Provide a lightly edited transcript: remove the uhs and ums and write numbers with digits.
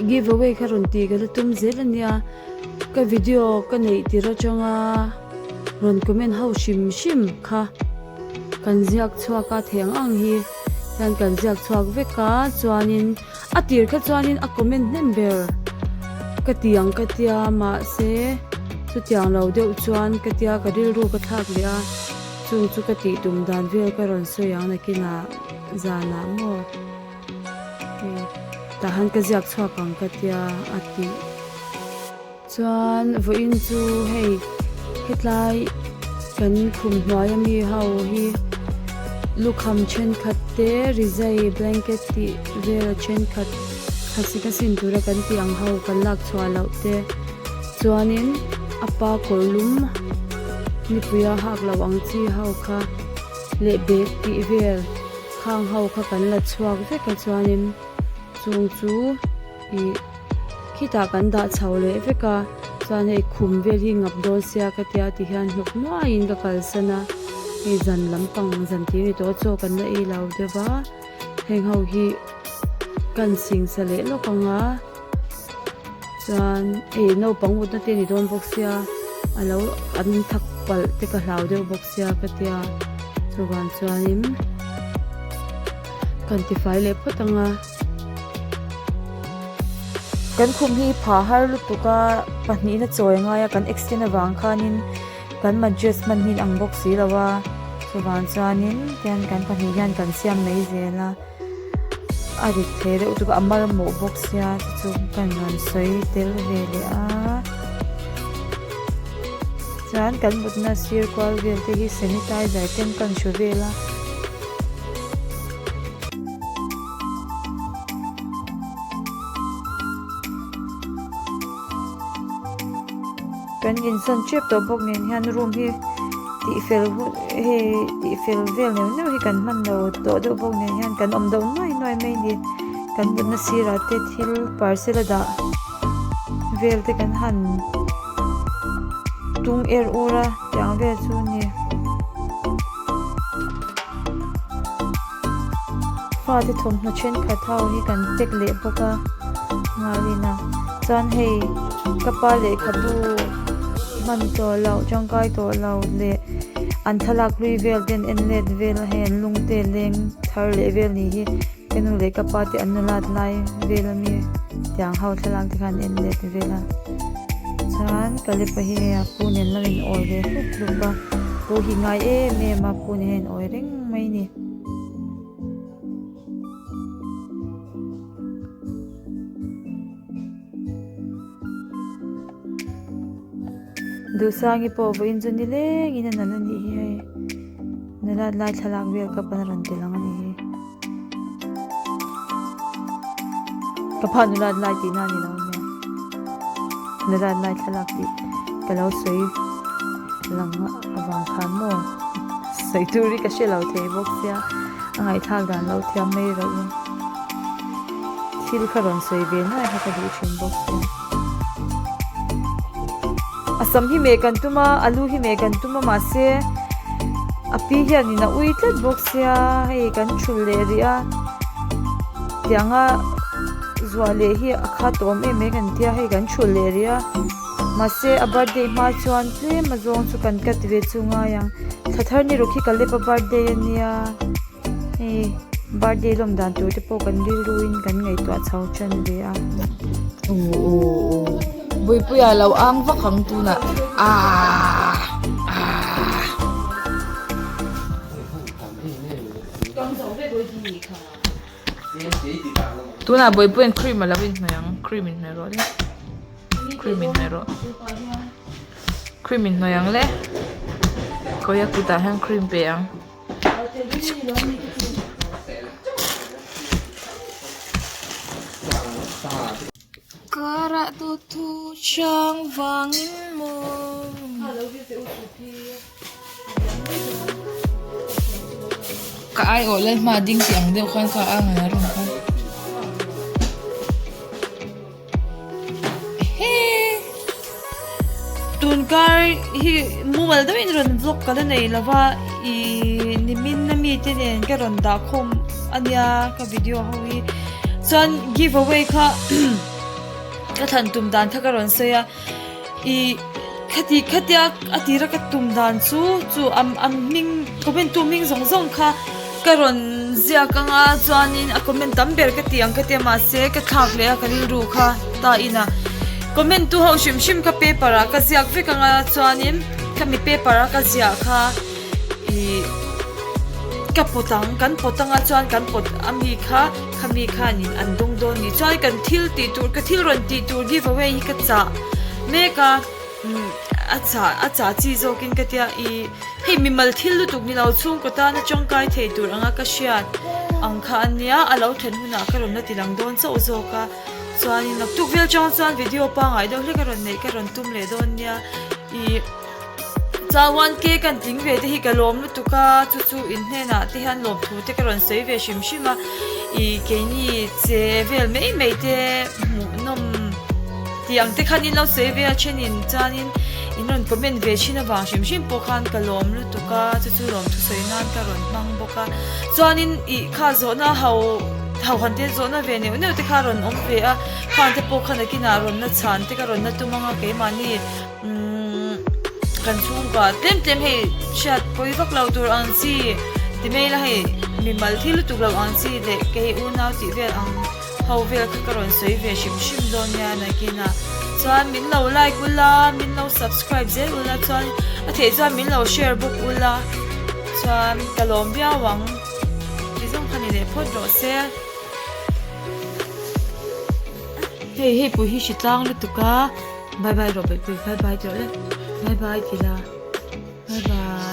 Give away kha rawn tih ka la tum zel a nia ka video ka neih tir atanga rawn comment ho hrim hrim kha kan ziak chhuak a thei ang ang hi hian kan ziak chhuak vek a chuanin a tir kha chuanin a comment hnem ber ka ti ang ka tia mahse chutiang lo deuh chuan ka tia ka rilru ka thlak leh a chung chu ka tih tum dan vel ka rawn sawi ang nakinah zanah maw. Tah han ka ziak chhuak ang ka tia a tih chuan vawiin chu hei hetlai kan khum hnuai ami ho hi lukham thenkhat te rizai blanket tih vel a thenkhat thlasik a sin tura kan tih ang ho kan lak chhuah loh te chuanin a pa kawr lum nipui a hak loh ang chi ho kha leh bag tih vel. Khang ho kha kan la chhuak vek a chuanin chung chu ih khitah kan dah chho leh vek a chuan hei khum vel hi ngap dawn sia ka tia tihian hnawk nuaiin ka kalsan a hei zan lampang zan tir ni tawh chaw kan la ei lo deuh va heng ho hi kan singsa leh lawk ang a. Chuan hei naupang mutna te a ni dawn bawk sia a lo an thak palh te ka hlau deuh bawk sia ka tia chuvang chuanin kan tifai leh phawt ang a. Kan khum hi phah har lutuk a pahnihna chawi a ngai a kan extend avang khanin kan mattress hman hi a ang bawk si lo a chuvang chuanin tihian kan pahnih hian kan siam mai zel a. A rit thei deuh chu a mar mawh bawk sia te chu kan rawn sawi tel ve leh a chuan kan mutna sir kual vel te hi sanitizer ten kan hru vel a. Kan insawn tep tawh bawk nen hian room hi tih fel hun hei tih fel vel neuh neuh hi kan hman lo tawh deuh bawk nen hian kan awm deuh nuai nuai mai a ni kan mutna sirah te thil parcel a dah vel te kan han tung er ur a tiang vel chu a ni. Fate thawmhnaw thenkhat ho hi kan pack leh bawk a ngalin a chuan hei ka pa lehkhabu hman tawh loh tangkai tawh lo leh an thlalak hlui vel te an en let vel a hei an lung te leng thar leh vel ni hi ka nu leh ka pa te an nulat lai vel ami tiang ho thlalak te kha an en let vel a chuan kalepa hi hei a pu nen lam in awi ve hlup hlup a pu hi ngai em em a pu nen hian in awi reng mai a ni. Duhsangi pawh vawiin chu nilengin a nalh a nih hi hei nulat lai thlalak vel ka pawn a rawn ti lang a nih hi ka pa nulat lai tihna a ni lo ania nulat lai thlalak tih ka lo sawi lang avang khan maw sawi tur hi ka hre lo thei bawk sia a ngaihthlak dan lo thiam mai reuh in thil kha rawn sawi ve nuai kha ka duh thin bawk sia a sam hi meh kan tum a a lu hi meh kan tum a mahse a pi hianin a ui tlat bawk sia hei kan thulh leh rih a tianga zuah leh hi a khat awm em mai kan tia hei kan thulh leh rih a. Mahse a birthday hma chuan tlem a zawng chu kan cut ve chu ngai ang. Thla thar ni ruk hi ka lep a birthday a nia. Hei birthday lawm dan tur te pawh kan rilru in kan ngaihtuah chho tan ve a. Aw aw aw Buipuia lo ang vak ang tunah aah aah. Tunah Buipuia'n cream a lo inhnawih ang cream inhnawih rawh le. Cream in hnawih rawh cream in hnawih ang le khawi a kutah hian cream pe ang. Karah dawthu chang vangin maw. Ka aiawh lalhma ding tih ang deuh khan ka ang a rawn kal. Tunkar hi mumal deuhin rawn vlog ka la nei lo va ih nimin a mite nen ka rawn dah khawm a nia ka video ho hi chuan give away kha. Ka thlan tum dan kha ka rawn sawi a, ih khati khatia a tira ka tum dan chu chu a a hming comment tu hming zawng zawng kha ka rawn ziak ang a chuanin a comment tam ber ka ti ang ka tia mahse ka thlak leh a ka rilru kha ta inah comment tu ho hrim hrim kha paper ah ka ziak vek ang a chuanin khami paper a ka ziah kha ih ka pawt ang kan pawt anga chuan kan pawt ami kha. Khami khanin an dawng dawn ni chuan kan thil tih tur ka thil rawn tih tur give away hi ka chah mek a umm a chah a chah chi zawkin ka tia ih hei mimal thil lutuk ni lo chhungkaw tana tangkai thei tur anga ka hriat ang kha a nia a lo then hunah ka rawn la ti lang dawn chauh zawk a chuanin naktuk vel chang chuan video pangngai deuh hlek a rawn neih ka rawn tum leh dawn nia ih. Chuan one K kan tling ve te hi ka lawm lutuk a, chu chu in hnenah te hian lawmthu te ka rawn sawi ve hrim hrim a, ih keini che vel mai mai te hmuhnawm tih ang te khan in lo sawi ve a thenin chuanin in rawn comment ve thin avang hrim hrim pawh khan ka lawm lutuk a, chu chu lawmthu sawi nan ka rawn hmang bawk a, chuanin ih kha zawhna ho ho han te zawhna ve neuh neuh te kha rawn awm ve a, khang te pawh kha nakinah rawn la chhan te ka rawn la tum ang a keimahni. Umm kan chhungkua tlem tlem hei hriat pawi vak lo tur ang chi ti mai ila hei mimal thil lutuk lo ang chi leh kei unau tih vel ang ho vel kha ka rawn sawi ve hrim hrim dawn nia nakin ah chuan min lo like ula min lo subscribe zel ula chuan a theih chuan min lo share bawk ula chuan ka lawm viau ang ti zawng kha ni leh phawt rawh se. Hei hei pui hi hritlang lutuk a. Bye bye rawh baby bye bye tih rawh le bye bye ti la bye bye.